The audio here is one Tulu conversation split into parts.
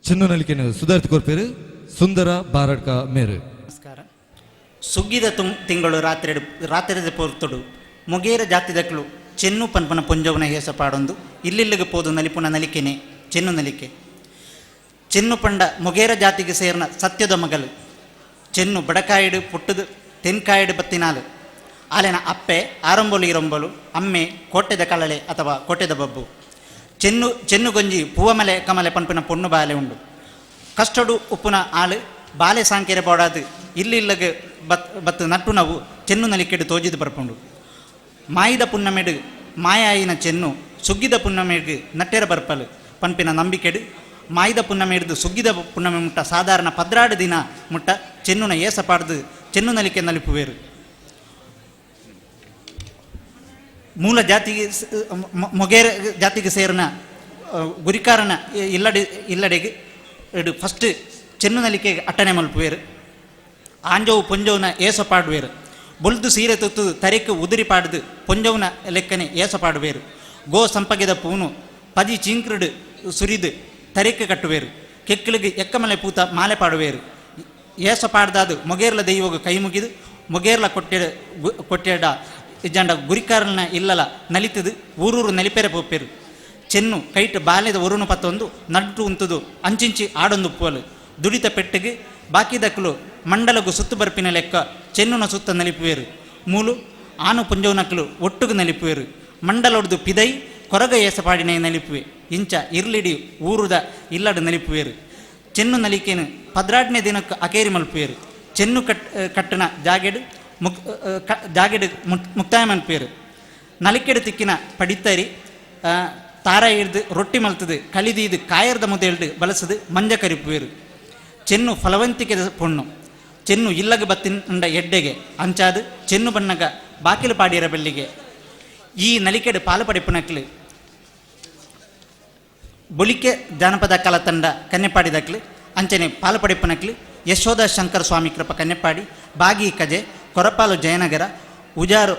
ಚಿನ್ನು ನಲಿಕೆನ ಸುಧಾರಿತ ಕೊರ್ಪೇರು ಸುಂದರ ಬಾರಡ್ಕ ಮೇರು. ನಮಸ್ಕಾರ. ಸುಗ್ಗಿದ ತುಂ ತಿಂಗಳು ರಾತ್ರಿ ರಾತ್ರಿದ ಪೊರ್ತುಡು ಮೊಗೇರ ಜಾತಿದಕ್ಲು ಚೆನ್ನು ಪನ್ಪನ ಪೊಂಜೋವನ ಹೇಸ ಪಾಡೊಂದು ಇಲ್ಲಿಲ್ಲಿಗೆ ಪೋದು ನಲಿಪುನ ನಲಿಕೆನೆ ಚೆನ್ನು ನಲಿಕೆ. ಚೆನ್ನು ಪಂಡ ಮೊಗೇರ ಜಾತಿಗೆ ಸೇರ್ನ ಸತ್ಯದ ಮಗಲು. ಚೆನ್ನು ಬಡಕಾಯಿಡು ಪುಟ್ಟದು ತೆನ್ಕಾಯಿಡು ಬತ್ತಿನಾಲು. ಆಲೆನ ಅಪ್ಪೆ ಆರಂಬೊಲು ಇರಂಬೊಲು, ಅಮ್ಮೆ ಕೋಟೆದ ಕಳಲೆ ಅಥವಾ ಕೋಟೆದ ಬಬ್ಬು. ಚೆನ್ನು ಚೆನ್ನುಗೊಂಜಿ ಪೂವಮಲೆ ಕಮಲೆ ಪನ್ಪಿನ ಪೊಣ್ಣು ಬಾಲೆ ಉಂಡು. ಕಷ್ಟಡು ಉಪ್ಪುನ ಆಳು ಬಾಲೆ ಸಾಂಕೆರೆ ಬೋಡಾದು ಇಲ್ಲಿ ಇಲ್ಲಗೆ ಬತ್ ಬತ್ತು ನಟ್ಟುನವು ಚೆನ್ನು ನಲಿಕೆಡು ತೋಜಿದು ಬರ್ಪುಂಡು. ಮಾಯಿದ ಪುನ್ನಮೆಡು ಮಾಯಾಯಿನ ಚೆನ್ನು ಸುಗ್ಗಿದ ಪುನ್ನಮೆಗ್ ನಟ್ಟೆರ ಬರ್ಪಲು ಪನ್ಪಿನ ನಂಬಿಕೆಡು ಮಾಯಿದ ಪುನ್ನಮೆ ಹಿಡ್ದು ಸುಗ್ಗಿದ ಪುನ್ನಮೆ ಮುಟ್ಟ ಸಾಧಾರಣ 12 ದಿನ ಮುಟ್ಟ ಚೆನ್ನುನ ಏಸ ಪಾಡ್ದು ಚೆನ್ನು ನಲಿಕೆ ನಲಿಪುವೇರು. ಮೂಲ ಜಾತಿಗೆ ಮೊಗೇರ ಜಾತಿಗೆ ಸೇರಿನ ಗುರಿಕಾರನ ಇಲ್ಲಡೆ ಇಲ್ಲಡೆಗೆ ಇಡು ಫಸ್ಟ್ ಚೆನ್ನು ನಲಿಕೆ ಅಟ್ಟನೆ ಮಲ್ಪುವೇರು. ಆಂಜೋವು ಪೊಂಜೋವುನ ಏಸ ಪಾಡುವೇರು. ಬೊಲ್ದು ಸೀರೆ ತುತ್ತು ತರೆಕ್ ಉದುರಿ ಪಾಡ್ದು ಪೊಂಜೋವುನ ಲೆಕ್ಕನೆ ಏಸ ಪಾಡುವೇರು. ಗೋ ಸಂಪಗೆದ ಪೂನು ಪದಿ ಚೀಂಕ್ರಡು ಸುರಿದು ತರೆಕ್ ಕಟ್ಟುವೇರು. ಕೆಕ್ಕಲಿಗೆ ಎಕ್ಕಮಲೆ ಪೂತ ಮಾಲೆ ಪಾಡುವೇರು. ಏಸ ಪಾಡ್ದಾದು ಮೊಗೇರ್ಲ ದೈವಗ ಕೈ ಮುಗಿದು ಮೊಗೇರ್ಲ ಕೊಟ್ಟೆ ಕೊಟ್ಟೆಡ ಇಜ್ಜಾಂಡ ಗುರಿಕಾರನ ಇಲ್ಲಲ ನಲಿತದು ಊರೂರು ನಲಿಪೆರೆ ಪೋಪೆರು. ಚೆನ್ನು ಕೈಟ್ ಬಾಲೆದ ಒರುನು ಪತ್ತೊಂದು ನಟ್ಟು ಉಂತುದು ಅಂಚಿಂಚಿ ಆಡೊಂದು ಉಪ್ಪುವಲು. ದುಡಿತ ಪೆಟ್ಟಿಗೆ ಬಾಕಿದಕ್ಲು ಮಂಡಲಗು ಸುತ್ತು ಬರ್ಪಿನ ಲೆಕ್ಕ ಚೆನ್ನುನ ಸುತ್ತ ನಲಿಪುವೇರು. ಮೂಲು ಆನು ಪುಂಜವನಕ್ಲು ಒಟ್ಟುಗು ನಲಿಪುವೇರು. ಮಂಡಲೊಡ್ದು ಪಿದೈ ಕೊರಗ ಏಸಪಾಡಿನ ನಲಿಪುವೆ. ಇಂಚ ಇರ್ಲಿಡಿ ಊರುದ ಇಲ್ಲಡು ನಲಿಪುವೇರು. ಚೆನ್ನು ನಲಿಕೆನು 12ನೇ ದಿನಕ್ಕೆ ಅಕೇರಿ ಮಲ್ಪುವೇರು. ಚೆನ್ನು ಕಟ್ಟನ ಜಾಗೆಡು ಮುಕ್ ಜಾಗೆಡು ಮುಕ್ತಾಯ ಮಲ್ಪುವೇರು. ನಲಿಕೆಡು ತಿಕ್ಕಿನ ಪಡಿತರಿ ತಾರ ಹಿಡ್ದು ರೊಟ್ಟಿ ಮಲ್ತದು ಕಲಿದೀದು ಕಾಯರ್ದ ಮುದೆಲ್ಡು ಬಲಸದು ಮಂಜ ಕರಿಪುವೇರು. ಚೆನ್ನು ಫಲವಂತಿಕೆದ ಪೊಣ್ಣು. ಚೆನ್ನು ಇಲ್ಲಗ ಬತ್ತಿಂಡ ಎಡ್ಡೆಗೆ ಅಂಚಾದು ಚೆನ್ನು ಬಣ್ಣಗ ಬಾಕಿಲು ಪಾಡಿರ ಬೆಳ್ಳಿಗೆ. ಈ ನಲಿಕೆಡು ಪಾಲು ಪಡಿಪುನಕ್ಲು ಬೊಲಿಕೆ ಜಾನಪದ ಕಲಾ ತಂಡ ಕನ್ನೆಪಾಡಿದಕ್ಲು. ಅಂಚನೆ ಪಾಲು ಪಡಿಪುನಕ್ಲು ಯಶೋಧ ಶಂಕರ ಸ್ವಾಮಿ ಕೃಪ ಕನ್ನೆಪಾಡಿ, ಬಾಗಿ ಕಜೆ, ಕೊರಪಾಲು ಜಯನಗರ, ಉಜಾರು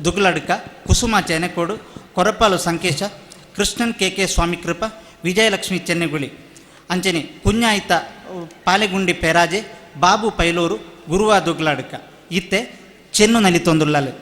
ದುಗ್ಲಡ್ಕ, ಕುಸುಮ ಚೇನೆಕೋಡು, ಕೊರಪಾಲು ಸಂಕೇಶ, ಕೃಷ್ಣನ್ ಕೆ ಕೆ ಸ್ವಾಮಿ ಕೃಪ, ವಿಜಯಲಕ್ಷ್ಮಿ ಚೆನ್ನೆಗುಳಿ. ಅಂಚನೆ ಕುഞ്ഞಾಯಿತ ಪಾಲೆಗುಂಡಿ ಪೆರಾಜೆ, ಬಾಬು ಪೈಲೂರು, ಗುರುವ ದುಗ್ಲಾಡ್ಕ. ಇತ್ತೆ ಚೆನ್ನು ನಲಿತೊಂದುಳ್ಳಲು.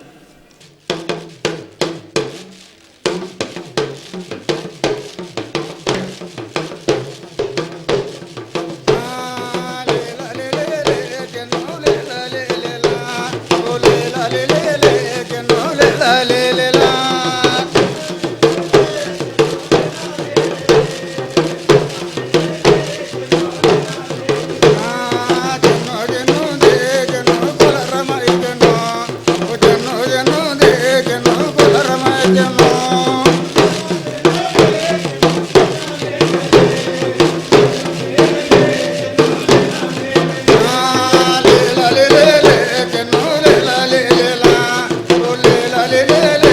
Le le le.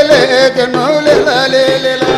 ಲೇ ಜನು ಲೇ ಲೇ ಲೇ ಲಾ.